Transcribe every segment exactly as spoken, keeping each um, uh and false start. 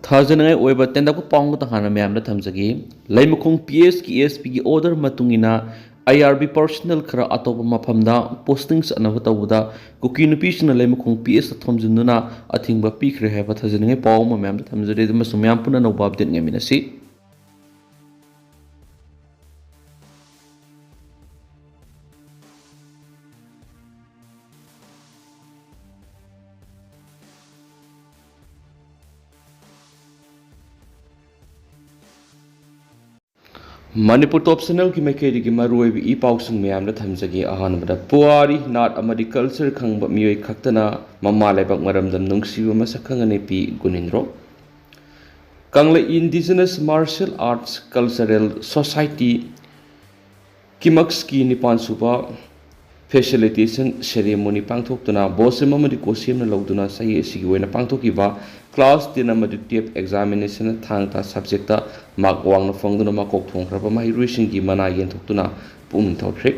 ꯊꯥꯖꯅꯤꯡꯉꯥꯏ ꯑꯣꯏꯕ ꯇꯦꯟꯇꯛꯄ ꯄꯥꯎ ꯑꯃꯇ ꯍꯥꯟꯅ ꯃꯌꯥꯝꯗ ꯊꯝꯖꯒꯦ꯫ ꯂꯩꯃꯈꯣꯡ ꯄꯤ ꯑꯦꯁꯀꯤ ꯑꯦꯁ ꯄꯤꯒꯤ ꯑꯣꯔꯗꯔ ꯃꯇꯨꯡ ꯏꯟꯅ ꯑꯥꯏ ꯑꯥꯔ ꯕꯤ ꯄꯔꯁꯅꯦꯜ ꯈꯔ ꯑꯇꯣꯞꯄ ꯃꯐꯝꯗ ꯄꯣꯁꯇꯤꯡ ꯆꯠꯅꯕ ꯇꯧꯕꯗ ꯀꯨꯀꯤ ꯅꯨꯄꯤꯁꯤꯡꯅ ꯂꯩꯃꯈꯣꯡ ꯄꯤ ꯑꯦꯁꯇ ꯊꯣꯝꯖꯤꯟꯗꯨꯅ ꯑꯊꯤꯡꯕ ꯄꯤꯈ꯭ꯔꯦ ꯍꯥꯏꯕ ꯊꯥꯖꯅꯤꯡꯉꯥꯏ ꯄꯥꯎ ꯑꯃ ꯃꯌꯥꯝꯗ ꯊꯝꯖꯔꯤ꯫ ꯑꯗꯨ ꯑꯃꯁꯨꯡ ꯃꯌꯥꯝ ꯄꯨꯟꯅ ꯑꯅꯧꯕ ꯑꯞꯗꯦꯠ ꯉꯥꯏꯃꯤꯟꯅꯁꯤ꯫ ꯃꯅꯤꯄꯨꯔ ꯇꯣꯞ ꯆꯦꯅꯦꯜꯒꯤ ꯃꯥꯏꯀꯩꯗꯒꯤ ꯃꯔꯨꯑꯣꯏꯕ ꯏ ꯄꯥꯎꯁꯤꯡ ꯃꯌꯥꯝꯗ ꯊꯝꯖꯒꯦ꯫ ꯑꯍꯥꯟꯕꯗ ꯄꯨꯋꯥꯔꯤ, ꯅꯥꯠ ꯑꯃꯗꯤ ꯀꯜꯆꯔ ꯈꯪꯕ ꯃꯤꯑꯣꯏ ꯈꯛꯇꯅ ꯃꯃꯥ ꯂꯩꯕꯥꯛ ꯃꯔꯝꯗꯝ ꯅꯨꯡꯁꯤꯕ ꯃꯁꯛ ꯈꯪꯒꯅꯤ, P Gunindro. Kanglei indigenous martial arts cultural society, ꯀꯤꯃꯛꯁꯀꯤ ꯅꯤꯄꯥꯟ ꯁꯨꯕ ꯐꯦꯁꯤꯂꯤꯇꯦꯁꯟ ꯁꯦꯔꯦꯃꯣꯅꯤ ꯄꯥꯡꯊꯣꯛꯇꯨꯅ ꯕꯣꯁꯦꯝ ꯑꯃꯗꯤ ꯀꯣꯁꯦꯝꯅ ꯂꯧꯗꯨꯅ ꯆꯍꯤ ꯑꯁꯤꯒꯤ ꯑꯣꯏꯅ ꯄꯥꯡꯊꯣꯛꯈꯤꯕ ꯀ꯭ꯂꯥꯁ ꯇꯦꯟ ꯑꯃꯗꯤ ꯇꯨꯌꯦꯜꯐ ꯑꯦꯛꯖꯥꯃꯤꯅꯦꯁꯟ ꯊꯥꯡ ꯇꯥ ꯁꯕꯖꯦꯛꯇ ꯃꯥꯔꯛ ꯋꯥꯡꯅ ꯐꯪꯗꯨꯅ ꯃꯀꯣꯛ ꯊꯣꯡꯈ꯭ꯔꯕ ꯃꯍꯩꯔꯣꯏꯁꯤꯡꯒꯤ ꯃꯅꯥ ꯌꯦꯟꯊꯣꯛꯇꯨꯅ ꯄꯨꯛꯅꯤꯡ ꯊꯧꯒꯠꯈ꯭ꯔꯦ꯫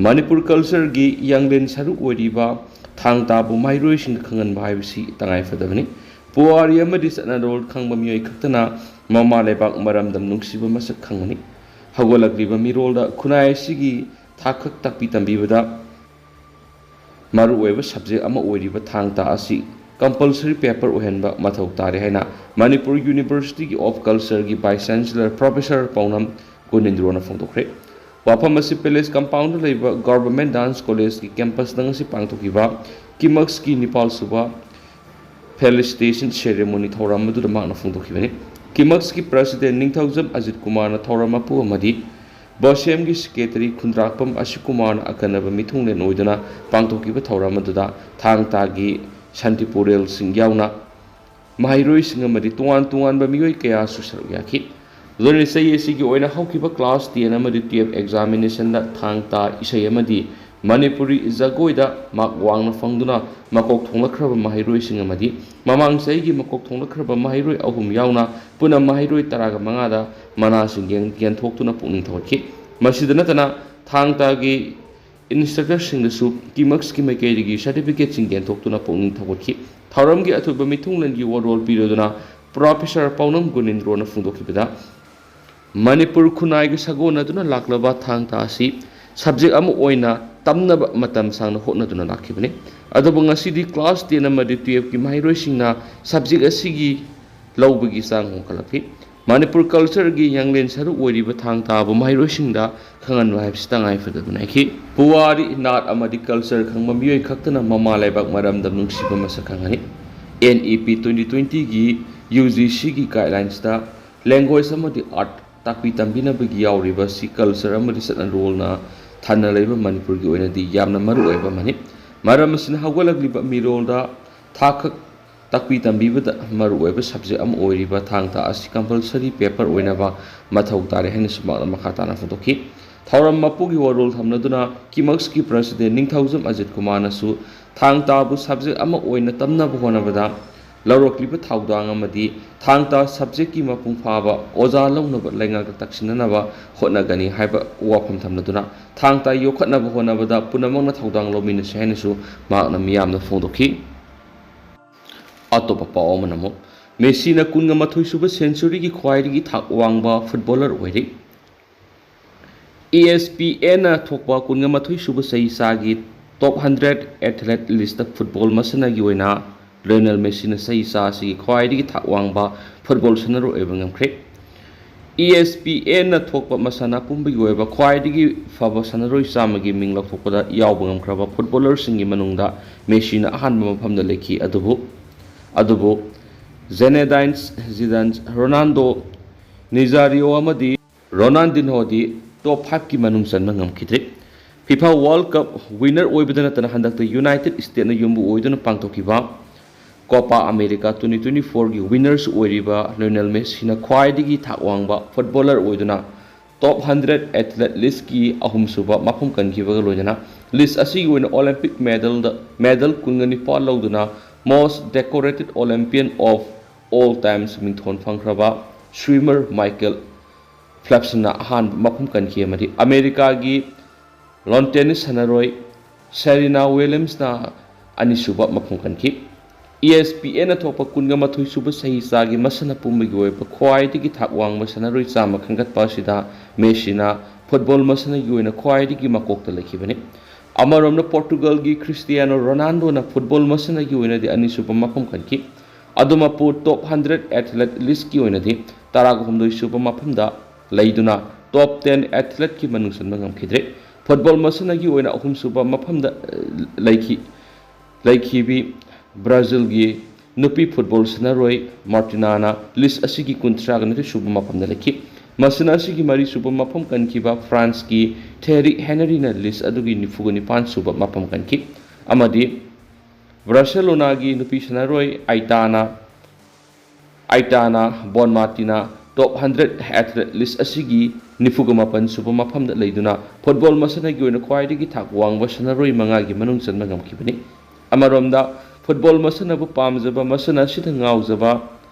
ꯃꯅꯤꯄꯨꯔ ꯀꯜꯆꯔꯒꯤ ꯌꯥꯡꯂꯦꯟ ꯁꯔꯨꯛ ꯑꯣꯏꯔꯤꯕ ꯊꯥꯡ ꯇꯥꯕꯨ ꯃꯍꯩꯔꯣꯏꯁꯤꯡꯗ ꯈꯪꯍꯟꯕ ꯍꯥꯏꯕꯁꯤ ꯇꯉꯥꯏꯐꯗꯕꯅꯤ꯫ ꯄꯨꯋꯥꯔꯤ ꯑꯃꯗꯤ ꯆꯠꯅꯔꯣꯜ ꯈꯪꯕ ꯃꯤꯑꯣꯏ ꯈꯛꯇꯅ ꯃꯃꯥ ꯂꯩꯕꯥꯛ ꯃꯔꯝꯗꯝ ꯅꯨꯡꯁꯤꯕ ꯃꯁꯛ ꯈꯪꯒꯅꯤ꯫ ꯍꯧꯒꯠꯂꯛꯂꯤꯕ ꯃꯤꯔꯣꯜꯗ ꯈꯨꯟꯅꯥꯏ ꯑꯁꯤꯒꯤ ꯊꯥꯛ ꯈꯛ ꯇꯥꯛꯄꯤ ꯇꯝꯕꯤꯕꯗ ꯃꯔꯨꯑꯣꯏꯕ ꯁꯕꯖꯦꯛ ꯑꯃ ꯑꯣꯏꯔꯤꯕ ꯊꯥꯡ ꯇꯥ ꯑꯁꯤ ꯀꯝꯄꯜꯁꯔꯤ ꯄꯦꯄꯔ ꯑꯣꯏꯍꯟꯕ ꯃꯊꯧ ꯇꯥꯔꯦ ꯍꯥꯏꯅ ꯃꯅꯤꯄꯨꯔ ꯌꯨꯅꯤꯚꯔꯁꯤꯇꯤ ꯑꯣꯐ ꯀꯜꯆꯔꯒꯤ ꯚꯥꯏꯁ ꯆꯥꯟꯁꯦꯂꯔ ꯄ꯭ꯔꯣꯐꯦꯁꯔ ꯄꯥꯎꯅꯝ ꯒꯨꯅꯦꯟꯗ꯭ꯔꯣꯅ ꯐꯣꯡꯗꯣꯛꯈ꯭ꯔꯦ꯫ ꯋꯥꯐꯝ ꯑꯁꯤ ꯄꯦꯂꯦꯁ ꯀꯝꯄꯥꯎꯟꯗ ꯂꯩꯕ ꯒꯚꯔꯟꯃꯦꯟꯠ ꯗꯥꯟꯁ ꯀꯣꯂꯦꯖꯀꯤ ꯀꯦꯝꯄꯁꯇ ꯉꯁꯤ ꯄꯥꯡꯊꯣꯛꯈꯤꯕ ꯀꯤꯃꯛꯁꯀꯤ ꯅꯤꯄꯥꯜ ꯁꯨꯕ ꯐꯦꯂꯤꯁꯤꯇꯦꯁꯟ ꯁꯦꯔꯦꯃꯣꯅꯤ ꯊꯧꯔꯝ ꯑꯗꯨꯗ ꯃꯍꯥꯛꯅ ꯐꯣꯡꯗꯣꯛꯈꯤꯕꯅꯤ꯫ ꯀꯤꯃꯛꯁꯀꯤ ꯄ꯭ꯔꯁꯤꯗꯦꯟꯠ ꯅꯤꯡꯊꯧꯖꯝ ꯑꯖꯤꯠ ꯀꯨꯃꯥꯔꯅ ꯊꯧꯔꯝ ꯃꯄꯨ ꯑꯃꯗꯤ ꯕꯣꯁꯦꯝꯒꯤ ꯁꯦꯀ꯭ꯔꯦꯇꯔꯤ ꯈꯨꯟꯗ꯭ꯔꯥꯛꯄꯝ ꯑꯁꯤꯀꯨꯃꯥꯔꯅ ꯑꯀꯟꯅꯕ ꯃꯤꯊꯨꯡꯂꯦꯟ ꯑꯣꯏꯗꯨꯅ ꯄꯥꯡꯊꯣꯛꯈꯤꯕ ꯊꯧꯔꯝ ꯑꯗꯨꯗ ꯊꯥꯡ ꯇꯥꯒꯤ ꯁꯥꯟꯇꯤꯄꯨꯔꯦꯜꯁꯤꯡ ꯌꯥꯎꯅ ꯃꯍꯩꯔꯣꯏꯁꯤꯡ ꯑꯃꯗꯤ ꯇꯣꯉꯥꯟ ꯇꯣꯉꯥꯟꯕ ꯃꯤꯑꯣꯏ ꯀꯌꯥꯁꯨ ꯁꯔꯨꯛ ꯌꯥꯈꯤ꯫ ꯂꯣꯏꯅ ꯆꯍꯤ ꯑꯁꯤꯒꯤ ꯑꯣꯏꯅ ꯍꯧꯈꯤꯕ ꯀ꯭ꯂꯥꯁ ꯇꯦꯟ ꯑꯃꯗꯤ ꯇꯨꯌꯦꯜꯐ ꯑꯦꯛꯖꯥꯃꯤꯅꯦꯁꯟꯗ ꯊꯥꯡ ꯇꯥ ꯏꯁꯩ ꯑꯃꯗꯤ ꯃꯅꯤꯄꯨꯔꯤ ꯖꯒꯣꯏꯗ ꯃꯥꯔꯛ ꯋꯥꯡꯅ ꯐꯪꯗꯨꯅ ꯃꯀꯣꯛ ꯊꯣꯡꯂꯛꯈ꯭ꯔꯕ ꯃꯍꯩꯔꯣꯏꯁꯤꯡ ꯑꯃꯗꯤ ꯃꯃꯥꯡ ꯆꯍꯤꯒꯤ ꯃꯀꯣꯛ ꯊꯣꯡꯂꯛꯈ꯭ꯔꯕ ꯃꯍꯩꯔꯣꯏ ꯑꯍꯨꯝ ꯌꯥꯎꯅ ꯄꯨꯟꯅ ꯃꯍꯩꯔꯣꯏ ꯇꯔꯥꯒ ꯃꯉꯥꯗ ꯃꯅꯥꯁꯤꯡ ꯌꯦꯟ-, ꯌꯦꯟꯊꯣꯛꯇꯨꯅ ꯄꯨꯛꯅꯤꯡ ꯊꯧꯒꯠꯈꯤ꯫ ꯃꯁꯤꯗ ꯅꯠꯇꯅ ꯊꯥꯡ ꯇꯥꯒꯤ ꯏꯟꯁꯇ꯭ꯔꯛꯇꯔꯁꯤꯡꯗꯁꯨ ꯀꯤꯃꯛꯁꯀꯤ ꯃꯥꯏꯀꯩꯗꯒꯤ ꯁꯥꯔꯇꯤꯐꯤꯀꯦꯠꯁꯤꯡ ꯌꯦꯟꯊꯣꯛꯇꯨꯅ ꯄꯨꯛꯅꯤꯡ ꯊꯧꯒꯠꯈꯤ꯫ ꯊꯧꯔꯝꯒꯤ ꯑꯊꯣꯏꯕ ꯃꯤꯊꯨꯡꯂꯦꯟꯒꯤ ꯋꯥꯔꯣꯜ ꯄꯤꯔꯗꯨꯅ ꯄ꯭ꯔꯣꯐꯦꯁꯔ ꯄꯥꯎꯅꯝ ꯒꯨꯅꯤꯟꯗ꯭ꯔꯣꯅ ꯐꯣꯡꯗꯣꯛꯈꯤꯕꯗ, ꯃꯅꯤꯄꯨꯔ ꯈꯨꯟꯅꯥꯏꯒ ꯁꯥꯒꯣꯟꯅꯗꯨꯅ ꯂꯥꯛꯂꯕ ꯊꯥꯡ ꯇꯥ ꯑꯁꯤ subject ꯑꯃ ꯑꯣꯏꯅ ꯇꯝꯅꯕ ꯃꯇꯝ ꯁꯥꯡꯅ ꯍꯣꯠꯅꯗꯨꯅ ꯂꯥꯛꯈꯤꯕꯅꯤ꯫ ꯑꯗꯨꯕꯨ ꯉꯁꯤꯗꯤ class ten ꯑꯃꯗꯤ twelveꯀꯤ ꯃꯍꯩꯔꯣꯏꯁꯤꯡꯅ subject ꯑꯁꯤꯒꯤ ꯂꯧꯕꯒꯤ ꯆꯥꯡ ꯍꯣꯡꯒꯠꯂꯛꯈꯤ꯫ ꯃꯅꯤꯄꯨꯔ cultureꯒꯤ ꯌꯥꯡꯂꯦꯟ ꯁꯔꯨ ꯑꯣꯏꯔꯤꯕ ꯊꯥꯡ ꯇꯥꯕꯨ ꯃꯍꯩꯔꯣꯏꯁꯤꯡꯗ ꯈꯪꯍꯟꯕ ꯍꯥꯏꯕꯁꯤ ꯇꯉꯥꯏ ꯐꯗꯕꯅꯤ ꯍꯥꯏꯈꯤ꯫ ꯄꯨꯋꯥꯔꯤ, ꯅꯥꯠ ꯑꯃꯗꯤ culture ꯈꯪꯕ ꯃꯤꯑꯣꯏ ꯈꯛꯇꯅ ꯃꯃꯥ ꯂꯩꯕꯥꯛ ꯃꯔꯝꯗꯝ ꯅꯨꯡꯁꯤꯕ ꯃꯁꯛ ꯈꯪꯒꯅꯤ꯫ NEP twenty twentyꯒꯤ UGCꯒꯤ guidelinesꯇ language ꯑꯃꯗꯤ art ꯇꯥꯛꯄꯤ ꯇꯝꯕꯤꯅꯕꯒꯤ ꯌꯥꯎꯔꯤꯕ ꯑꯁꯤ culture ꯑꯃꯗꯤ ꯆꯠꯅꯔꯣꯜꯅ ꯊꯟꯅ ꯂꯩꯕ ꯃꯅꯤꯄꯨꯔꯒꯤ ꯑꯣꯏꯅꯗꯤ ꯌꯥꯝꯅ ꯃꯔꯨꯑꯣꯏꯕ ꯑꯃꯅꯤ꯫ ꯃꯔꯝ ꯑꯁꯤꯅ ꯍꯧꯒꯠꯂꯛꯂꯤꯕ ꯃꯤꯔꯣꯜꯗ ꯊꯥꯛ ꯈꯛ ꯇꯥꯛꯄꯤ ꯇꯝꯕꯤꯕꯗ ꯃꯔꯨꯑꯣꯏꯕ subject ꯑꯃ ꯑꯣꯏꯔꯤꯕ ꯊꯥꯡ ꯇꯥ ꯑꯁꯤ compulsory paper ꯑꯣꯏꯅꯕ ꯃꯊꯧ ꯇꯥꯔꯦ ꯍꯥꯏꯅꯁꯨ ꯃꯍꯥꯛꯅ ꯃꯈꯥ ꯇꯥꯅ ꯐꯣꯡꯗꯣꯛꯈꯤ꯫ ꯊꯧꯔꯝ ꯃꯄꯨꯒꯤ ꯋꯥꯔꯣꯜ ꯊꯝꯅꯗꯨꯅ KIMUXꯀꯤ president ꯅꯤꯡꯊꯧꯖꯝ ꯑꯖꯤꯠ ꯀꯨꯃꯥꯔꯅꯁꯨ ꯊꯥꯡ ꯇꯥꯕꯨ subject ꯑꯃ ꯑꯣꯏꯅ ꯇꯝꯅꯕ ꯍꯣꯠꯅꯕꯗ ꯂꯧꯔꯛꯂꯤꯕ ꯊꯧꯗꯥꯡ ꯑꯃꯗꯤ ꯊꯥꯡ ꯇꯥ subjectꯀꯤ ꯃꯄꯨꯡ ꯐꯥꯕ ꯑꯣꯖꯥ ꯂꯧꯅꯕ ꯂꯩꯉꯥꯛꯇ ꯇꯛꯁꯤꯟꯅꯅꯕ ꯍꯣꯠꯅꯒꯅꯤ ꯍꯥꯏꯕ ꯋꯥꯐꯝ ꯊꯝꯅꯗꯨꯅ ꯊꯥꯡ ꯇꯥ ꯌꯣꯛꯈꯠꯅꯕ ꯍꯣꯠꯅꯕꯗ ꯄꯨꯝꯅꯃꯛꯅ ꯊꯧꯗꯥꯡ ꯂꯧꯃꯤꯟꯅꯁꯤ ꯍꯥꯏꯅꯁꯨ ꯃꯍꯥꯛꯅ ꯃꯤꯌꯥꯝꯗ ꯐꯣꯡꯗꯣꯛꯈꯤ꯫ ꯑꯇꯣꯞꯄ ꯄꯥꯎ ꯑꯃꯅ ꯑꯃꯨꯛ, ꯃꯦꯁꯤꯅ ꯀꯨꯟꯒ ꯃꯥꯊꯣꯏ ꯁꯨꯕ centuryꯒꯤ ꯈ꯭ꯋꯥꯏꯗꯒꯤ ꯊꯥꯛ ꯋꯥꯡꯕ footballer ꯑꯣꯏꯔꯦ꯫ ESPNꯅ ꯊꯣꯛꯄ ꯀꯨꯟꯒ ꯃꯥꯊꯣꯏ ꯁꯨꯕ ꯆꯍꯤ ꯆꯥꯒꯤ top hundred athlete listꯇ football ꯃꯁꯥꯟꯅꯒꯤ ꯑꯣꯏꯅ Lionel Messiꯅ ꯆꯍꯤ ꯆꯥ ꯑꯁꯤꯒꯤ ꯈ꯭ꯋꯥꯏꯗꯒꯤ ꯊꯥꯛ ꯋꯥꯡꯕ football ꯁꯥꯟꯅꯔꯣꯏ ꯑꯣꯏꯕ ꯉꯝꯈ꯭ꯔꯦ꯫ ESPNꯅ ꯊꯣꯛꯄ ꯃꯁꯥꯟꯅ ꯄꯨꯝꯕꯒꯤ ꯑꯣꯏꯕ ꯈ꯭ꯋꯥꯏꯗꯒꯤ ꯐꯕ ꯁꯥꯟꯅꯔꯣꯏ ꯆꯥꯝꯃꯒꯤ ꯃꯤꯡ ꯂꯧꯊꯣꯛꯄꯗ ꯌꯥꯎꯕ ꯉꯝꯈ꯭ꯔꯕ footballerꯁꯤꯡꯒꯤ ꯃꯅꯨꯡꯗ ꯃꯦꯁꯤꯅ ꯑꯍꯥꯟꯕ ꯃꯐꯝꯗ ꯂꯩꯈꯤ꯫ ꯑꯗꯨꯕꯨ, ꯑꯗꯨꯕꯨ Zinedine Zidane, Ronaldo Nazario ꯑꯃꯗꯤ Ronaldinhoꯗꯤ top fiveꯀꯤ ꯃꯅꯨꯡ ꯆꯟꯕ ꯉꯝꯈꯤꯗ꯭ꯔꯤ꯫ FIFA World Cup winner ꯑꯣꯏꯕꯗ ꯅꯠꯇꯅ ꯍꯟꯗꯛꯇ United Statesꯅ ꯌꯨꯝꯕꯨ ꯑꯣꯏꯗꯨꯅ ꯄꯥꯡꯊꯣꯛꯈꯤꯕ Copa America twenty twenty fourꯒꯤ winners ꯑꯣꯏꯔꯤꯕ Lionel Messiꯅ ꯈ꯭ꯋꯥꯏꯗꯒꯤ ꯊꯥꯛ ꯋꯥꯡꯕ footballer ꯑꯣꯏꯗꯨꯅ top hundred athlete listꯀꯤ ꯑꯍꯨꯝꯁꯨꯕ ꯃꯐꯝ ꯀꯟꯈꯤꯕꯒ ꯂꯣꯏꯅꯅ list ꯑꯁꯤꯒꯤ ꯑꯣꯏꯅ Olympic medalꯗ, medal ꯀꯨꯟꯒ ꯅꯤꯄꯥꯜ ꯂꯧꯗꯨꯅ most decorated Olympian of all times ꯃꯤꯡꯊꯣꯟ ꯐꯪꯈ꯭ꯔꯕ swimmer Michael Phelpsꯅ ꯑꯍꯥꯟꯕ ꯃꯐꯝ ꯀꯟꯈꯤ ꯑꯃꯗꯤ ꯑꯃꯦꯔꯤꯀꯥꯒꯤ lawn tennis ꯁꯥꯟꯅꯔꯣꯏ Serena Williamsꯅ ꯑꯅꯤꯁꯨꯕ ꯃꯐꯝ ꯀꯟꯈꯤ꯫ ꯏ ꯑꯦꯁ ꯄꯤ ꯑꯦꯟꯅ ꯊꯣꯛꯄ ꯀꯨꯟꯒ ꯃꯥꯊꯣꯏ ꯁꯨꯕ ꯆꯍꯤ ꯆꯥꯒꯤ ꯃꯁꯥꯟꯅ ꯄꯨꯝꯕꯒꯤ ꯑꯣꯏꯕ ꯈ꯭ꯋꯥꯏꯗꯒꯤ ꯊꯥꯛ ꯋꯥꯡꯕ ꯁꯥꯟꯅꯔꯣꯏ ꯆꯥꯝꯃ ꯈꯟꯒꯠꯄ ꯑꯁꯤꯗ ꯃꯦꯁꯤꯅ ꯐꯨꯠꯕꯣꯜ ꯃꯁꯥꯟꯅꯒꯤ ꯑꯣꯏꯅ ꯈ꯭ꯋꯥꯏꯗꯒꯤ ꯃꯀꯣꯛꯇ ꯂꯩꯈꯤꯕꯅꯤ꯫ ꯑꯃꯔꯣꯝꯗ ꯄꯣꯔꯇꯨꯒꯜꯒꯤ ꯈ꯭ꯔꯤꯁꯇꯤꯌꯥꯅꯣ ꯔꯣꯅꯥꯜꯗꯣꯅ ꯐꯨꯠꯕꯣꯜ ꯃꯁꯥꯟꯅꯒꯤ ꯑꯣꯏꯅꯗꯤ ꯑꯅꯤꯁꯨꯕ ꯃꯐꯝ ꯀꯟꯈꯤ꯫ ꯑꯗꯨꯃꯛꯄꯨ ꯇꯣꯞ ꯍꯟꯗ꯭ꯔꯦꯠ ꯑꯦꯊꯂꯦꯠ ꯂꯤꯁꯀꯤ ꯑꯣꯏꯅꯗꯤ ꯇꯔꯥꯒꯍꯨꯝꯗꯣꯏ ꯁꯨꯕ ꯃꯐꯝꯗ ꯂꯩꯗꯨꯅ ꯇꯣꯞ ꯇꯦꯟ ꯑꯦꯊꯂꯦꯠꯀꯤ ꯃꯅꯨꯡ ꯆꯟꯕ ꯉꯝꯈꯤꯗ꯭ꯔꯦ꯫ ꯐꯨꯠꯕꯣꯜ ꯃꯁꯥꯟꯅꯒꯤ ꯑꯣꯏꯅ ꯑꯍꯨꯝꯁꯨꯕ ꯃꯐꯝꯗ, ꯑ, ꯂꯩꯈꯤ꯫ ꯂꯩꯈꯤꯕꯤ ꯕ꯭ꯔꯥꯖꯤꯜꯒꯤ ꯅꯨꯄꯤ ꯐꯨꯠꯕꯣꯜ ꯁꯥꯟꯅꯔꯣꯏ ꯃꯥꯔꯇꯤꯅꯥꯅ ꯂꯤꯁ ꯑꯁꯤꯒꯤ ꯀꯨꯟꯊ꯭ꯔꯥꯒ ꯅꯤꯊꯣꯏ ꯁꯨꯕ ꯃꯐꯝꯗ ꯂꯩꯈꯤ꯫ ꯃꯁꯥꯟꯅ ꯑꯁꯤꯒꯤ ꯃꯔꯤ ꯁꯨꯕ ꯃꯐꯝ ꯀꯟꯈꯤꯕ ꯐ꯭ꯔꯥꯟꯁꯀꯤ ꯊꯦꯔꯤ ꯍꯦꯅꯔꯤꯅ ꯂꯤꯁ ꯑꯗꯨꯒꯤ ꯅꯤꯐꯨꯒ ꯅꯤꯄꯥꯟ ꯁꯨꯕ ꯃꯐꯝ ꯀꯟꯈꯤ꯫ ꯑꯃꯗꯤ ꯕꯥꯔꯁꯦꯂꯣꯅꯥꯒꯤ ꯅꯨꯄꯤ ꯁꯥꯟꯅꯔꯣꯏ ꯑꯥꯏꯇꯥꯅ ꯑꯥꯏꯇꯥꯅ ꯕꯣꯟꯃꯥꯇꯤꯅ ꯇꯣꯞ ꯍꯟꯗ꯭ꯔꯦꯠ ꯑꯦꯊꯂꯦꯠ ꯂꯤꯁ ꯑꯁꯤꯒꯤ ꯅꯤꯐꯨꯒ ꯃꯥꯄꯟ ꯁꯨꯕ ꯃꯐꯝꯗ ꯂꯩꯗꯨꯅ ꯐꯨꯠꯕꯣꯜ ꯃꯁꯥꯟꯅꯒꯤ ꯑꯣꯏꯅ ꯈ꯭ꯋꯥꯏꯗꯒꯤ ꯊꯥꯛ ꯋꯥꯡꯕ ꯁꯥꯟꯅꯔꯣꯏ ꯃꯉꯥꯒꯤ ꯃꯅꯨꯡ ꯆꯟꯕ ꯉꯝꯈꯤꯕꯅꯤ꯫ ꯑꯃꯔꯣꯝꯗ ꯐꯨꯠꯕꯣꯜ ꯃꯁꯥꯟꯅꯕꯨ ꯄꯥꯝꯖꯕ, ꯃꯁꯥꯟꯅ ꯑꯁꯤꯗ ꯉꯥꯎꯖꯕ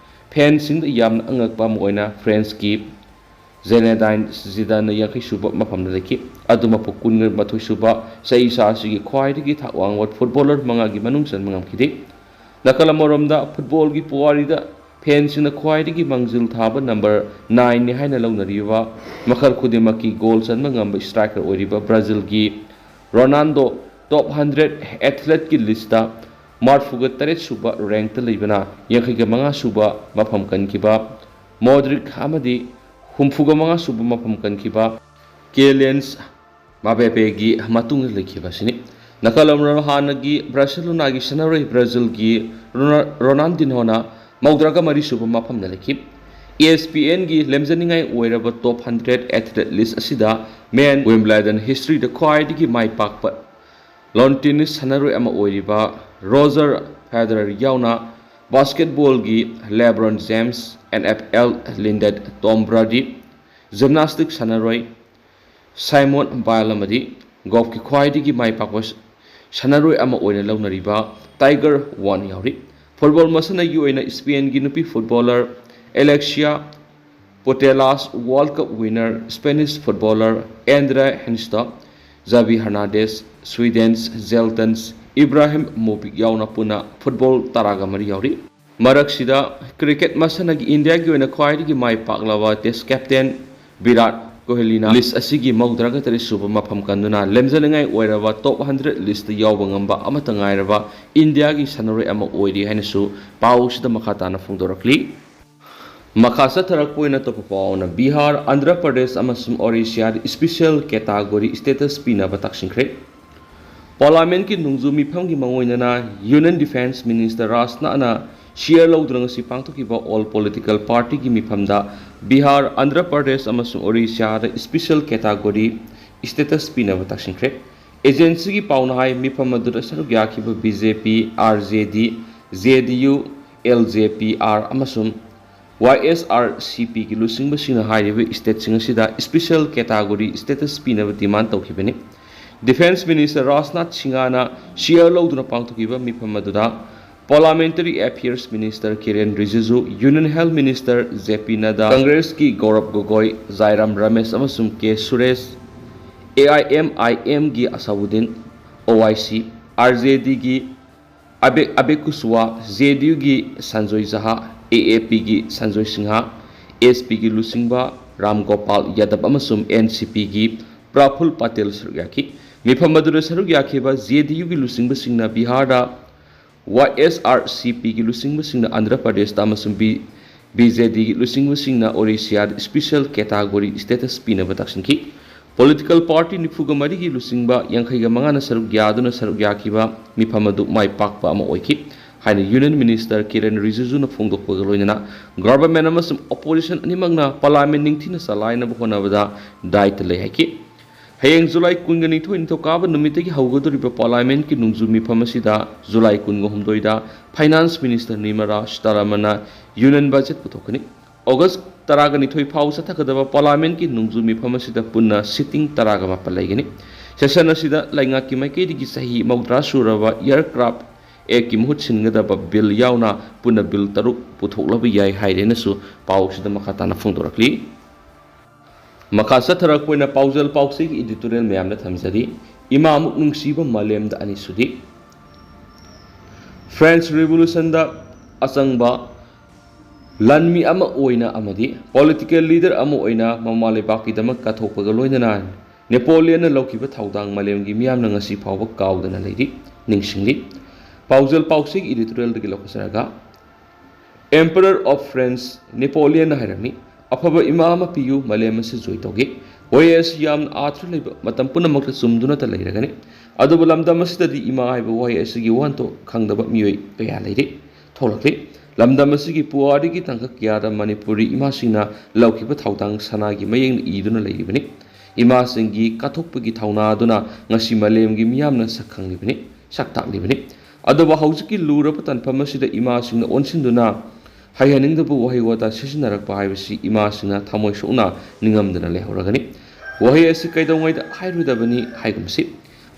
ꯐꯦꯟꯁꯤꯡꯗ ꯌꯥꯝꯅ ꯑꯉꯛꯄ ꯑꯃ ꯑꯣꯏꯅ ꯐ꯭ꯔꯦꯟꯁꯀꯤ ꯖꯦꯅꯦꯗꯥꯏꯟ ꯖꯤꯗꯥꯟꯅ ꯌꯥꯡꯈꯩ ꯁꯨꯕ ꯃꯐꯝꯗ ꯂꯩꯈꯤ꯫ ꯑꯗꯨꯃꯛꯄꯨ ꯀꯨꯟꯒ ꯃꯥꯊꯣꯏ ꯁꯨꯕ ꯆꯍꯤ ꯆꯥ ꯑꯁꯤꯒꯤ ꯈ꯭ꯋꯥꯏꯗꯒꯤ ꯊꯥꯛ ꯋꯥꯡꯕ ꯐꯨꯠꯕꯣꯂꯔ ꯃꯉꯥꯒꯤ ꯃꯅꯨꯡ ꯆꯟꯕ ꯉꯝꯈꯤꯗꯦ꯫ ꯅꯥꯀꯜ ꯑꯃꯔꯣꯝꯗ ꯐꯨꯠꯕꯣꯜꯒꯤ ꯄꯨꯋꯥꯔꯤꯗ ꯐꯦꯟꯁꯤꯡꯅ ꯈ꯭ꯋꯥꯏꯗꯒꯤ ꯃꯥꯡꯖꯤꯜ ꯊꯥꯕ ꯅꯝꯕꯔ ꯅꯥꯏꯟꯅꯤ ꯍꯥꯏꯅ ꯂꯧꯅꯔꯤꯕ, ꯃꯈꯜ ꯈꯨꯗꯤꯡꯃꯛꯀꯤ ꯒꯣꯜ ꯆꯟꯕ ꯉꯝꯕ ꯏꯁꯇ꯭ꯔꯥꯏꯀꯔ ꯑꯣꯏꯔꯤꯕ ꯕ꯭ꯔꯥꯖꯤꯜꯒꯤ ꯔꯣꯅꯥꯜꯗꯣ ꯇꯣꯞ ꯍꯟꯗ꯭ꯔꯦꯠ ꯑꯦꯊꯂꯦꯠꯀꯤ ꯂꯤꯁꯇ ꯃꯔꯤꯐꯨꯒ ꯇꯔꯦꯠ ꯁꯨꯕ ꯔꯦꯡꯛꯇ ꯂꯩꯕꯅ ꯌꯥꯡꯈꯩꯒ ꯃꯉꯥ ꯁꯨꯕ ꯃꯐꯝ ꯀꯟꯈꯤꯕ ꯃꯣꯗ꯭ꯔꯤꯛ ꯑꯃꯗꯤ ꯍꯨꯝꯐꯨꯒ ꯃꯉꯥ ꯁꯨꯕ ꯃꯐꯝ ꯀꯟꯈꯤꯕ ꯀꯦꯂꯤꯌꯟꯁ ꯃꯕꯦꯄꯦꯒꯤ ꯃꯇꯨꯡꯗ ꯂꯩꯈꯤꯕ ꯑꯁꯤꯅꯤ꯫ ꯅꯥꯀꯜ ꯑꯃꯔꯣꯝ ꯍꯥꯟꯅꯒꯤ ꯕꯥꯔꯁꯦꯂꯣꯅꯥꯒꯤ ꯁꯥꯟꯅꯔꯣꯏ ꯕ꯭ꯔꯥꯖꯤꯜꯒꯤ ꯔꯣꯅꯥ-, ꯔꯣꯅꯥꯜꯗꯤꯅꯣꯅ ꯃꯧꯗ꯭ꯔꯥꯒ ꯃꯔꯤ ꯁꯨꯕ ꯃꯐꯝꯗ ꯂꯩꯈꯤ꯫ ꯏ ꯑꯦꯁ ꯄꯤ ꯑꯦꯟꯒꯤ ꯂꯦꯝꯖꯅꯤꯡꯉꯥꯏ ꯑꯣꯏꯔꯕ ꯇꯣꯞ ꯍꯟꯗ꯭ꯔꯦꯠ ꯑꯦꯊꯂꯦꯠ ꯂꯤꯁ ꯑꯁꯤꯗ ꯃꯦꯟ ꯋꯤꯝꯕ꯭ꯂꯦꯗꯟ ꯍꯤꯁꯇ꯭ꯔꯤꯗ ꯈ꯭ꯋꯥꯏꯗꯒꯤ ꯃꯥꯏ ꯄꯥꯛꯄ ꯂꯣꯟ ꯇꯦꯅꯤꯁ ꯁꯥꯟꯅꯔꯣꯏ ꯑꯃ ꯑꯣꯏꯔꯤꯕ ꯔꯣꯖꯔ ꯐꯦꯗꯔꯔ ꯌꯥꯎꯅ ꯕꯥꯁꯀꯦꯠꯕꯣꯜꯒꯤ LeBron James, N F L legend Tom Brady, gymnastic ꯁꯥꯟꯅꯔꯣꯏ ꯁꯥꯏꯃꯣꯟ ꯕꯥꯏꯜ ꯑꯃꯗꯤ ꯒꯣꯜꯐꯀꯤ ꯈ꯭ꯋꯥꯏꯗꯒꯤ ꯃꯥꯏ ꯄꯥꯛꯄ ꯁꯥꯟꯅꯔꯣꯏ ꯑꯃ ꯑꯣꯏꯅ ꯂꯧꯅꯔꯤꯕ ꯇꯥꯏꯒꯔ ꯋꯥꯟ ꯌꯥꯎꯔꯤ꯫ ꯐꯨꯠꯕꯣꯜ ꯃꯁꯥꯟꯅꯒꯤ ꯑꯣꯏꯅ ꯏꯁꯄꯦꯟꯒꯤ ꯅꯨꯄꯤ footballer Alexia Putellas, world cup winner Spanish footballer Andres Iniesta, ꯖꯥꯕꯤ Hernandez, Sweden's Zlatan, Ibrahimovic ꯌꯥꯎꯅ ꯄꯨꯟꯅ ꯐꯨꯠꯕꯣꯜ ꯇꯔꯥꯒ ꯃꯔꯤ ꯌꯥꯎꯔꯤ꯫ ꯃꯔꯛꯁꯤꯗ ꯀ꯭ꯔꯤꯀꯦꯠ ꯃꯁꯥꯟꯅꯒꯤ ꯏꯟꯗꯤꯌꯥꯒꯤ ꯑꯣꯏꯅ ꯈ꯭ꯋꯥꯏꯗꯒꯤ ꯃꯥꯏ ꯄꯥꯛꯂꯕ ꯇꯦꯁ ꯀꯦꯞꯇꯦꯟ ꯚꯤꯔꯥꯠ ꯀꯣꯍꯂꯤꯅ ꯂꯤꯁ ꯑꯁꯤꯒꯤ ꯃꯧꯗ꯭ꯔꯥꯒ ꯇꯔꯦꯠ ꯁꯨꯕ ꯃꯐꯝ ꯀꯟꯗꯨꯅ ꯂꯦꯝꯖꯅꯤꯡꯉꯥꯏ ꯑꯣꯏꯔꯕ ꯇꯣꯞ ꯍꯟꯗ꯭ꯔꯦꯠ ꯂꯤꯁꯇ ꯌꯥꯎꯕ ꯉꯝꯕ ꯑꯃꯠꯇ ꯉꯥꯏꯔꯕ ꯏꯟꯗꯤꯌꯥꯒꯤ ꯁꯥꯟꯅꯔꯣꯏ ꯑꯃ ꯑꯣꯏꯔꯤ ꯍꯥꯏꯅꯁꯨ ꯄꯥꯎꯁꯤꯗ ꯃꯈꯥ ꯇꯥꯅ ꯐꯣꯡꯗꯣꯔꯛꯂꯤ꯫ ꯃꯈꯥ ꯆꯠꯊꯔꯛꯄ ꯑꯣꯏꯅ ꯑꯇꯣꯞꯄ ꯄꯥꯎꯅ ꯕꯤꯍꯥꯔ, ꯑꯟꯙ꯭ꯔ ꯄ꯭ꯔꯗꯦꯁ ꯑꯃꯁꯨꯡ ꯑꯣꯔꯤꯁꯤꯌꯥꯗ ꯏꯁꯄꯤꯁꯦꯜ ꯀꯦꯇꯥꯒꯣꯔꯤ ꯁ꯭ꯇꯦꯇꯁ ꯄꯤꯅꯕ ꯇꯛꯁꯤꯟꯈ꯭ꯔꯦ꯫ ꯄꯥꯔꯂꯥꯃꯦꯟꯠꯀꯤ ꯅꯣꯡꯖꯨ ꯃꯤꯐꯝꯒꯤ ꯃꯥꯡꯑꯣꯏꯅꯅ ꯌꯨꯅꯤꯌꯟ ꯗꯤꯐꯦꯟꯁ ꯃꯤꯅꯤꯁꯇꯔ ꯔꯥꯖꯅꯥꯊꯅ ꯁꯤꯌꯔ ꯂꯧꯗꯨꯅ ꯉꯁꯤ ꯄꯥꯡꯊꯣꯛꯈꯤꯕ ꯑꯣꯜ ꯄꯣꯂꯤꯇꯤꯀꯦꯜ ꯄꯥꯔꯇꯤꯒꯤ ꯃꯤꯐꯝꯗ ꯕꯤꯍꯥꯔ, ꯑꯟꯙ꯭ꯔ ꯄ꯭ꯔꯗꯦꯁ ꯑꯃꯁꯨꯡ ꯑꯣꯔꯤꯁꯤꯌꯥꯗ ꯏꯁꯄꯤꯁꯦꯜ ꯀꯦꯇꯥꯒꯣꯔꯤ ꯁ꯭ꯇꯦꯇꯁ ꯄꯤꯅꯕ ꯇꯛꯁꯤꯟꯈ꯭ꯔꯦ꯫ ꯑꯦꯖꯦꯟꯁꯤꯒꯤ ꯄꯥꯎꯅ ꯍꯥꯏ, ꯃꯤꯐꯝ ꯑꯗꯨꯗ ꯁꯔꯨꯛ ꯌꯥꯈꯤꯕ B J P, R J D, J D U, L J P R ꯑꯃꯁꯨꯡ ꯋꯥꯏ ꯑꯦꯁ ꯑꯥꯔ ꯁꯤ ꯄꯤꯒꯤ ꯂꯨꯆꯤꯡꯕꯁꯤꯡꯅ ꯍꯥꯏꯔꯤꯕ ꯁ꯭ꯇꯦꯠꯁꯤꯡ ꯑꯁꯤꯗ ꯏꯁꯄꯤꯁꯦꯜ ꯀꯦꯇꯥꯒꯣꯔꯤ ꯁ꯭ꯇꯦꯇꯁ ꯄꯤꯅꯕ ꯗꯤꯃꯥꯟ ꯇꯧꯈꯤꯕꯅꯤ꯫ ꯗꯤꯐꯦꯟꯁ ꯃꯤꯅꯤꯁꯇꯔ ꯔꯥꯖꯅꯥꯊ ꯁꯤꯡꯍꯅ ꯁꯤꯌꯔ ꯂꯧꯗꯨꯅ ꯄꯥꯡꯊꯣꯛꯈꯤꯕ ꯃꯤꯐꯝ ꯑꯗꯨꯗ parliamentary affairs minister Kiren Rijiju, union health minister J P Nadda, ꯀꯪꯒ꯭ꯔꯦꯁꯀꯤ ꯒꯧꯔꯕ ꯒꯣꯒꯣꯏ, ꯖꯥꯏꯔꯥꯝ ꯔꯃꯦꯁ ꯑꯃꯁꯨꯡ K Suresh, A I M ꯑꯥꯏ ꯑꯦꯝꯒꯤ ꯑꯁꯥꯎꯗꯤꯟ, Owaisi, R J ꯗꯤꯒꯤ ꯑꯕꯦ-, ꯑꯕꯦ ꯀꯨꯁꯋꯥ, ꯖꯦ ꯗꯤ ꯌꯨꯒꯤ ꯁꯟꯖꯣꯏ ꯖꯍꯥ, ꯑꯦ ꯑꯦ ꯄꯤꯒꯤ ꯁꯟꯖꯣꯏ ꯁꯤꯡꯍ, ꯑꯦꯁ ꯄꯤꯒꯤ ꯂꯨꯆꯤꯡꯕ ꯔꯥꯝ ꯒꯣꯄꯥꯜ ꯌꯥꯗꯕ ꯑꯃꯁꯨꯡ ꯑꯦꯟ ꯁꯤ ꯄꯤꯒꯤ ꯄ꯭ꯔꯐꯨꯜ ꯄꯇꯦꯜ ꯁꯔꯨꯛ ꯌꯥꯈꯤ꯫ ꯃꯤꯐꯝ ꯑꯗꯨꯗ ꯁꯔꯨꯛ ꯌꯥꯈꯤꯕ ꯖꯦ ꯗꯤ ꯌꯨꯒꯤ ꯂꯨꯆꯤꯡꯕꯁꯤꯡꯅ ꯕꯤꯍꯥꯔꯗ, ꯋꯥꯏ ꯑꯦꯁ ꯑꯥꯔ ꯁꯤ ꯄꯤꯒꯤ ꯂꯨꯆꯤꯡꯕꯁꯤꯡꯅ ꯑꯟꯙ꯭ꯔ ꯄ꯭ꯔꯗꯦꯁꯇ ꯑꯃꯁꯨꯡ ꯕꯤ-, ꯕꯤ ꯖꯦ ꯗꯤꯒꯤ ꯂꯨꯆꯤꯡꯕꯁꯤꯡꯅ ꯑꯣꯔꯤꯁꯤꯌꯥꯗ ꯏꯁꯄꯤꯁꯦꯜ ꯀꯦꯇꯥꯒꯣꯔꯤ ꯁ꯭ꯇꯦꯇꯁ ꯄꯤꯅꯕ ꯇꯛꯁꯤꯟꯈꯤ꯫ ꯄꯣꯂꯤꯇꯤꯀꯦꯜ ꯄꯥꯔꯇꯤ ꯅꯤꯐꯨꯒ ꯃꯔꯤꯒꯤ ꯂꯨꯆꯤꯡꯕ ꯌꯥꯡꯈꯩꯒ ꯃꯉꯥꯅ ꯁꯔꯨꯛ ꯌꯥꯗꯨꯅ ꯁꯔꯨꯛ ꯌꯥꯈꯤꯕ ꯃꯤꯐꯝ ꯑꯗꯨ ꯃꯥꯏ ꯄꯥꯛꯄ ꯑꯃ ꯑꯣꯏꯈꯤ ꯍꯥꯏꯅ ꯌꯨꯅꯤꯌꯟ ꯃꯤꯅꯤꯁꯇꯔ ꯀꯤꯔꯦꯟ ꯔꯤꯖꯤꯖꯨꯅ ꯐꯣꯡꯗꯣꯛꯄꯒ ꯂꯣꯏꯅꯅ ꯒꯚꯔꯟꯃꯦꯟꯠ ꯑꯃꯁꯨꯡ ꯑꯣꯄꯣꯖꯤꯁꯟ ꯑꯅꯤꯃꯛꯅ ꯄꯥꯔꯂꯥꯃꯦꯟꯠ ꯅꯤꯡꯊꯤꯅ ꯆꯂꯥꯏꯅꯕ ꯍꯣꯠꯅꯕꯗ ꯗꯥꯏꯇ ꯂꯩ ꯍꯥꯏꯈꯤ꯫ ꯍꯌꯦꯡ ꯖꯨꯂꯥꯏ ꯀꯨꯟꯒ ꯅꯤꯊꯣꯏ ꯅꯤꯡꯊꯧꯀꯥꯕ ꯅꯨꯃꯤꯠꯇꯒꯤ ꯍꯧꯒꯗꯧꯔꯤꯕ ꯄꯥꯔꯂꯥꯃꯦꯟꯠꯀꯤ ꯅꯣꯡꯖꯨ ꯃꯤꯐꯝ ꯑꯁꯤꯗ ꯖꯨꯂꯥꯏ ꯀꯨꯟꯒ ꯍꯨꯝꯗꯣꯏꯗ ꯐꯥꯏꯅꯥꯟꯁ ꯃꯤꯅꯤꯁꯇꯔ ꯅꯤꯔꯃꯂꯥ ꯁꯤꯇꯥꯔꯥꯃꯟꯅ ꯌꯨꯅꯤꯌꯟ ꯕꯖꯦꯠ ꯄꯨꯊꯣꯛꯀꯅꯤ꯫ ꯑꯣꯒꯁ ꯇꯔꯥꯒ ꯅꯤꯊꯣꯏ ꯐꯥꯎ ꯆꯠꯊꯒꯗꯕ ꯄꯥꯔꯂꯥꯃꯦꯟꯠꯀꯤ ꯅꯣꯡꯖꯨ ꯃꯤꯐꯝ ꯑꯁꯤꯗ ꯄꯨꯟꯅ ꯁꯤꯇꯤꯡ ꯇꯔꯥꯒ ꯃꯥꯄꯜ ꯂꯩꯒꯅꯤ꯫ ꯁꯦꯁꯟ ꯑꯁꯤꯗ ꯂꯩꯉꯥꯛꯀꯤ ꯃꯥꯏꯀꯩꯗꯒꯤ ꯆꯍꯤ ꯃꯧꯗ꯭ꯔꯥ ꯁꯨꯔꯕ ꯑꯦꯌꯔꯀ꯭ꯔꯥꯐ ꯑꯦꯛꯀꯤ ꯃꯍꯨꯠ ꯁꯤꯟꯒꯗꯕ ꯕꯤꯜ ꯌꯥꯎꯅ ꯄꯨꯟꯅ ꯕꯤꯜ ꯇꯔꯨꯛ ꯄꯨꯊꯣꯛꯂꯕ ꯌꯥꯏ ꯍꯥꯏꯔꯦꯅꯁꯨ ꯄꯥꯎꯁꯤꯗ ꯃꯈꯥ ꯇꯥꯅ ꯐꯣꯡꯗꯣꯔꯛꯂꯤ꯫ ꯃꯈꯥ ꯆꯠꯊꯔꯛꯄ ꯑꯣꯏꯅ ꯄꯥꯎꯖꯦꯜ ꯄꯥꯎꯆꯦꯒꯤ ꯏꯗꯤꯇꯣꯔꯤꯌꯦꯜ ꯃꯌꯥꯝꯗ ꯊꯝꯖꯔꯤ꯫ ꯏꯃꯥ ꯑꯃꯨꯛ ꯅꯨꯡꯁꯤꯕ ꯃꯥꯂꯦꯝꯗ ꯑꯅꯤꯁꯨꯗꯤ꯫ French Revolutionꯗ ꯑꯆꯪꯕ ꯂꯥꯟꯃꯤ ꯑꯃ ꯑꯣꯏꯅ ꯑꯃꯗꯤ political leader ꯑꯃ ꯑꯣꯏꯅ ꯃꯃꯥ ꯂꯩꯕꯥꯛꯀꯤꯗꯃꯛ ꯀꯠꯊꯣꯛꯄꯒ ꯂꯣꯏꯅꯅ ꯅꯦꯄꯣꯂꯤꯌꯟꯅ ꯂꯧꯈꯤꯕ ꯊꯧꯗꯥꯡ ꯃꯥꯂꯦꯝꯒꯤ ꯃꯤꯌꯥꯝꯅ ꯉꯁꯤ ꯐꯥꯎꯕ ꯀꯥꯎꯗꯅ ꯂꯩꯔꯤ, ꯅꯤꯡꯁꯤꯡꯂꯤ꯫ ꯄꯥꯎꯖꯦꯜ ꯄꯥꯎꯆꯦꯒꯤ editorialꯗꯒꯤ ꯂꯧꯈꯠꯆꯔꯒ, Emperor of France ꯅꯦꯄꯣꯂꯤꯌꯟꯅ ꯍꯥꯏꯔꯝꯃꯤ, "ꯑꯐꯕ ꯏꯃꯥ ꯑꯃ ꯄꯤꯌꯨ, ꯃꯥꯂꯦꯝ ꯑꯁꯤ ꯖꯣꯏ ꯇꯧꯒꯦ"꯫ ꯋꯥꯍꯩ ꯑꯁꯤ ꯌꯥꯝꯅ ꯑꯥꯔꯊ ꯂꯩꯕ, ꯃꯇꯝ ꯄꯨꯝꯅꯃꯛꯇ ꯆꯨꯝꯗꯨꯅꯇ ꯂꯩꯔꯒꯅꯤ꯫ ꯑꯗꯨꯕꯨ ꯂꯝꯗꯝ ꯑꯁꯤꯗꯗꯤ ꯏꯃꯥ ꯍꯥꯏꯕ ꯋꯥꯍꯩ ꯑꯁꯤꯒꯤ ꯋꯥꯍꯟꯊꯣꯛ ꯈꯪꯗꯕ ꯃꯤꯑꯣꯏ ꯀꯌꯥ ꯂꯩꯔꯤ, ꯊꯣꯛꯂꯛꯂꯤ꯫ ꯂꯝꯗꯝ ꯑꯁꯤꯒꯤ ꯄꯨꯋꯥꯔꯤꯒꯤ ꯇꯥꯡꯀꯛ ꯀꯌꯥꯗ ꯃꯅꯤꯄꯨꯔꯤ ꯏꯃꯥꯁꯤꯡꯅ ꯂꯧꯈꯤꯕ ꯊꯧꯗꯥꯡ ꯁꯅꯥꯒꯤ ꯃꯌꯦꯛꯅ ꯏꯗꯨꯅ ꯂꯩꯔꯤꯕꯅꯤ꯫ ꯏꯃꯥꯁꯤꯡꯒꯤ ꯀꯠꯊꯣꯛꯄꯒꯤ ꯊꯧꯅꯥ ꯑꯗꯨꯅ ꯉꯁꯤ ꯃꯥꯂꯦꯝꯒꯤ ꯃꯤꯌꯥꯝꯅ ꯁꯛ ꯈꯪꯂꯤꯕꯅꯤ, ꯁꯛ ꯇꯥꯛꯂꯤꯕꯅꯤ꯫ ꯑꯗꯨꯕꯨ ꯍꯧꯖꯤꯛꯀꯤ ꯂꯨꯔꯕ ꯇꯥꯟꯐꯝ ꯑꯁꯤꯗ ꯏꯃꯥꯁꯤꯡꯅ ꯑꯣꯟꯁꯤꯟꯗꯨꯅ ꯍꯩꯍꯟꯅꯤꯡꯗꯕ ꯋꯥꯍꯩ ꯋꯥꯇꯥ ꯁꯤꯖꯤꯟꯅꯔꯛꯄ ꯍꯥꯏꯕꯁꯤ ꯏꯃꯥꯁꯤꯡꯅ ꯊꯃꯣꯏ ꯁꯣꯛꯅ ꯅꯤꯡꯉꯝꯗꯅ ꯂꯩꯍꯧꯔꯒꯅꯤ꯫ ꯋꯥꯍꯩ ꯑꯁꯤ ꯀꯩꯗꯧꯉꯩꯗ ꯍꯥꯏꯔꯨꯗꯕꯅꯤ ꯍꯥꯏꯒꯨꯝꯁꯤ꯫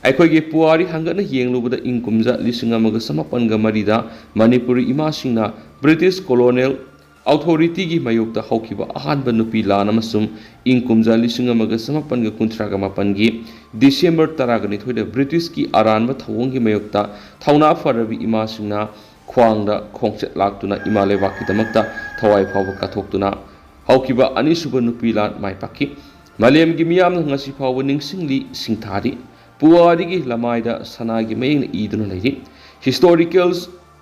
ꯑꯩꯈꯣꯏꯒꯤ ꯄꯨꯋꯥꯔꯤ ꯍꯪꯒꯠꯅ ꯌꯦꯡꯂꯨꯕꯗ ꯏꯪ ꯀꯨꯝꯖꯥ ꯂꯤꯁꯤꯡ ꯑꯃꯒ ꯆꯃꯥꯄꯟꯒ ꯃꯔꯤꯗ ꯃꯅꯤꯄꯨꯔꯤ ꯏꯃꯥꯁꯤꯡꯅ British colonial authorityꯒꯤ ꯃꯥꯌꯣꯛꯇ ꯍꯧꯈꯤꯕ ꯑꯍꯥꯟꯕ ꯅꯨꯄꯤ ꯂꯥꯟ ꯑꯃꯁꯨꯡ ꯏꯪ ꯀꯨꯝꯖꯥ ꯂꯤꯁꯤꯡ ꯑꯃꯒ ꯆꯃꯥꯄꯟꯒ ꯀꯨꯟꯊ꯭ꯔꯥꯒ ꯃꯥꯄꯟꯒꯤ December ꯇꯔꯥꯒ ꯅꯤꯊꯣꯏꯗ Britishꯀꯤ ꯑꯔꯥꯟꯕ ꯊꯧꯑꯣꯡꯒꯤ ꯃꯥꯌꯣꯛꯇ ꯊꯧꯅꯥ ꯐꯔꯕꯤ ꯏꯃꯥꯁꯤꯡꯅ ꯈ꯭ꯋꯥꯡꯗ ꯈꯣꯡꯆꯠ ꯂꯥꯛꯇꯨꯅ ꯏꯃꯥ ꯂꯩꯕꯥꯛꯀꯤꯗꯃꯛꯇ ꯊꯋꯥꯏ ꯐꯥꯎꯕ ꯀꯠꯊꯣꯛꯇꯨꯅ ꯍꯧꯈꯤꯕ ꯑꯅꯤꯁꯨꯕ ꯅꯨꯄꯤ ꯂꯥꯟ ꯃꯥꯏ ꯄꯥꯛꯈꯤ꯫ ꯃꯥꯂꯦꯝꯒꯤ ꯃꯤꯌꯥꯝꯅ ꯉꯁꯤ ꯐꯥꯎꯕ ꯅꯤꯡꯁꯤꯡꯂꯤ, ꯁꯤꯡꯊꯥꯔꯤ꯫ ꯄꯨꯋꯥꯔꯤꯒꯤ ꯂꯃꯥꯏꯗ ꯁꯅꯥꯒꯤ ꯃꯌꯦꯛꯅ ꯏꯗꯨꯅ ꯂꯩꯔꯤ꯫ Historical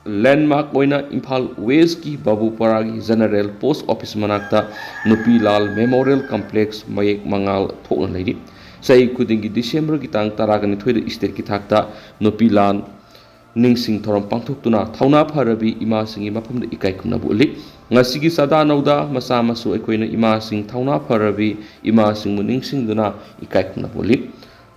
landmark ꯑꯣꯏꯅ ꯏꯝꯐꯥꯜ Westꯀꯤ ꯕꯥꯕꯨꯄꯥꯔꯥꯒꯤ General Post Office ꯃꯅꯥꯛꯇ ꯅꯨꯄꯤ ꯂꯥꯜ Memorial Complex ꯃꯌꯦꯛ ꯃꯉꯥꯜ ꯊꯣꯛꯅ ꯂꯩꯔꯤ꯫ ꯆꯍꯤ ꯈꯨꯗꯤꯡꯒꯤ Decemberꯒꯤ ꯇꯥꯡ ꯇꯔꯥꯒ ꯅꯤꯊꯣꯏꯗ stateꯀꯤ ꯊꯥꯛꯇ ꯅꯨꯄꯤ ꯂꯥꯟ ꯅꯤꯡꯁꯤꯡ ꯊꯧꯔꯝ ꯄꯥꯡꯊꯣꯛꯇꯨꯅ ꯊꯧꯅꯥ ꯐꯔꯕꯤ ꯏꯃꯥꯁꯤꯡꯒꯤ ꯃꯐꯝꯗ ꯏꯀꯥꯏ ꯈꯨꯝꯅꯕ ꯎꯠꯂꯤ꯫ ꯉꯁꯤꯒꯤ ꯆꯥꯗꯥ ꯅꯧꯗꯥ ꯃꯆꯥ ꯃꯁꯨ ꯑꯩꯈꯣꯏꯅ ꯏꯃꯥꯁꯤꯡ, ꯊꯧꯅꯥ ꯐꯔꯕꯤ ꯏꯃꯥꯁꯤꯡꯕꯨ ꯅꯤꯡꯁꯤꯡꯗꯨꯅ ꯏꯀꯥꯏ ꯈꯨꯝꯅꯕ ꯎꯠꯂꯤ꯫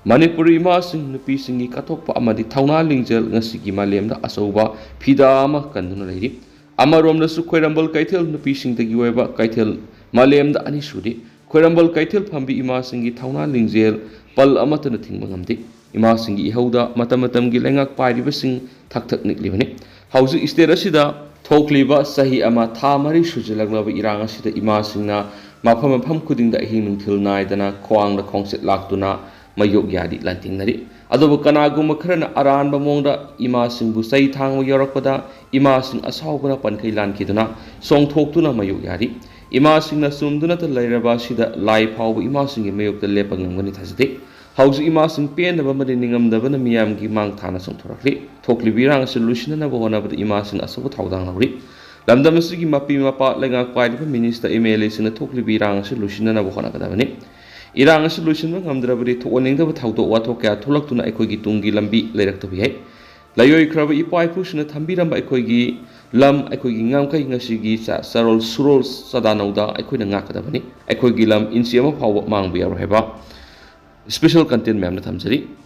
ꯃꯅꯤꯄꯨꯔꯤ ꯏꯃꯥꯁꯤꯡ, ꯅꯨꯄꯤꯁꯤꯡꯒꯤ ꯀꯠꯊꯣꯛꯄ ꯑꯃꯗꯤ ꯊꯧꯅꯥ ꯂꯤꯡꯖꯦꯜ ꯉꯁꯤꯒꯤ ꯃꯥꯂꯦꯝꯗ ꯑꯆꯧꯕ ꯐꯤꯗꯥ ꯑꯃ ꯀꯟꯗꯨꯅ ꯂꯩꯔꯤ꯫ ꯑꯃꯔꯣꯝꯗꯁꯨ ꯈ꯭ꯋꯥꯏꯔꯝꯕꯟ ꯀꯩꯊꯦꯜ ꯅꯨꯄꯤꯁꯤꯡꯗꯒꯤ ꯑꯣꯏꯕ ꯀꯩꯊꯦꯜ ꯃꯥꯂꯦꯝꯗ ꯑꯅꯤ ꯁꯨꯔꯤ꯫ ꯈ꯭ꯋꯥꯏꯔꯝꯕꯟ ꯀꯩꯊꯦꯜ ꯐꯝꯕꯤ ꯏꯃꯥꯁꯤꯡꯒꯤ ꯊꯧꯅꯥ ꯂꯤꯡꯖꯦꯜ ꯄꯜ ꯑꯃꯠꯇꯅ ꯊꯤꯡꯕ ꯉꯝꯗꯦ꯫ ꯏꯃꯥꯁꯤꯡꯒꯤ ꯏꯍꯧꯗ ꯃꯇꯝ ꯃꯇꯝꯒꯤ ꯂꯩꯉꯥꯛ ꯄꯥꯏꯔꯤꯕꯁꯤꯡ ꯊꯛ ꯊꯛ ꯅꯤꯛꯂꯤꯕꯅꯤ꯫ ꯍꯧꯖꯤꯛ state ꯑꯁꯤꯗ ꯊꯣꯛꯂꯤꯕ ꯆꯍꯤ ꯑꯃ ꯊꯥ ꯃꯔꯤ ꯁꯨꯖꯤꯜꯂꯛꯂꯕ ꯏꯔꯥꯡ ꯑꯁꯤꯗ ꯏꯃꯥꯁꯤꯡꯅ ꯃꯐꯝ ꯃꯐꯝ ꯈꯨꯗꯤꯡꯗ ꯑꯍꯤꯡ ꯅꯨꯡꯊꯤꯜ ꯅꯥꯏꯗꯅ ꯈ꯭ꯋꯥꯡꯗ ꯈꯣꯡꯆꯠ ꯂꯥꯛꯇꯨꯅ ꯃꯥꯌꯣꯛ ꯌꯥꯔꯤ ꯂꯥꯟꯊꯦꯡꯅꯔꯤ꯫ ꯑꯗꯨꯕꯨ ꯀꯅꯥꯒꯨꯝꯕ ꯈꯔꯅ ꯑꯔꯥꯟꯕ ꯃꯑꯣꯡꯗ ꯏꯃꯥꯁꯤꯡꯕꯨ ꯆꯩ ꯊꯥꯡꯕ ꯌꯥꯎꯔꯛꯄꯗ ꯏꯃꯥꯁꯤꯡ ꯑꯁꯥꯎꯕꯅ ꯄꯟꯈꯩ ꯂꯥꯟꯈꯤꯗꯨꯅ ꯁꯣꯡꯊꯣꯛꯇꯨꯅ ꯃꯥꯌꯣꯛ ꯌꯥꯔꯤ꯫ ꯏꯃꯥꯁꯤꯡꯅ ꯆꯨꯝꯗꯨꯅꯇ ꯂꯩꯔꯕ ꯑꯁꯤꯗ ꯂꯥꯏ ꯐꯥꯎꯕ ꯏꯃꯥꯁꯤꯡꯒꯤ ꯃꯥꯌꯣꯛꯇ ꯂꯦꯞꯄ ꯉꯝꯒꯅꯤ ꯊꯥꯖꯗꯦ꯫ ꯍꯧꯖꯤꯛ ꯏꯃꯥꯁꯤꯡ ꯄꯦꯟꯗꯕ ꯑꯃꯗꯤ ꯅꯤꯡꯉꯝꯗꯕꯅ ꯃꯤꯌꯥꯝꯒꯤ ꯃꯥꯡ ꯊꯥꯅ ꯆꯣꯡꯊꯣꯔꯛꯂꯤ꯫ ꯊꯣꯛꯂꯤꯕ ꯏꯔꯥꯡ ꯑꯁꯤ ꯂꯣꯏꯁꯤꯟꯅꯅꯕ ꯍꯣꯠꯅꯕꯗ ꯏꯃꯥꯁꯤꯡ ꯑꯆꯧꯕ ꯊꯧꯗꯥꯡ ꯂꯧꯔꯤ꯫ ꯂꯝꯗꯝ ꯑꯁꯤꯒꯤ ꯃꯄꯤ ꯃꯄꯥ, ꯂꯩꯉꯥꯛ ꯄꯥꯏꯔꯤꯕ ꯃꯤꯅꯤꯁꯇꯔ, ꯑꯦꯝ ꯑꯦꯜ ꯑꯦꯁꯤꯡꯅ ꯊꯣꯛꯂꯤꯕ ꯏꯔꯥꯡ ꯑꯁꯤ ꯂꯣꯏꯁꯤꯟꯅꯅꯕ ꯍꯣꯠꯅꯒꯗꯕꯅꯤ꯫ ꯏꯔꯥꯡ ꯑꯁꯤ ꯂꯣꯏꯁꯤꯟꯕ ꯉꯝꯗ꯭ꯔꯕꯗꯤ ꯊꯣꯛꯍꯟꯅꯤꯡꯗꯕ ꯊꯧꯗꯣꯛ ꯋꯥꯊꯣꯛ ꯀꯌꯥ ꯊꯣꯛꯂꯛꯇꯨꯅ ꯑꯩꯈꯣꯏꯒꯤ ꯇꯨꯡꯒꯤ ꯂꯝꯕꯤ ꯂꯩꯔꯛꯇꯕ ꯌꯥꯏ꯫ ꯂꯩꯑꯣꯏꯈ꯭ꯔꯕ ꯏꯄꯥ ꯏꯄꯨꯁꯤꯡꯅ ꯊꯝꯕꯤꯔꯝꯕ ꯑꯩꯈꯣꯏꯒꯤ ꯂꯝ, ꯑꯩꯈꯣꯏꯒꯤ ꯉꯝꯈꯩ ꯉꯁꯤꯒꯤ ꯆ-, ꯆꯥꯔꯣꯜ ꯁꯨꯔꯣꯜ ꯆꯥꯗꯥ ꯅꯧꯗꯥ ꯑꯩꯈꯣꯏꯅ ꯉꯥꯛꯀꯗꯕꯅꯤ꯫ ꯑꯩꯈꯣꯏꯒꯤ ꯂꯝ ꯏꯟꯆꯤ ꯑꯃ ꯐꯥꯎꯕ ꯃꯥꯡꯕ ꯌꯥꯔꯣꯏ ꯍꯥꯏꯕ special content ꯃꯌꯥꯝꯅ ꯊꯝꯖꯔꯤ꯫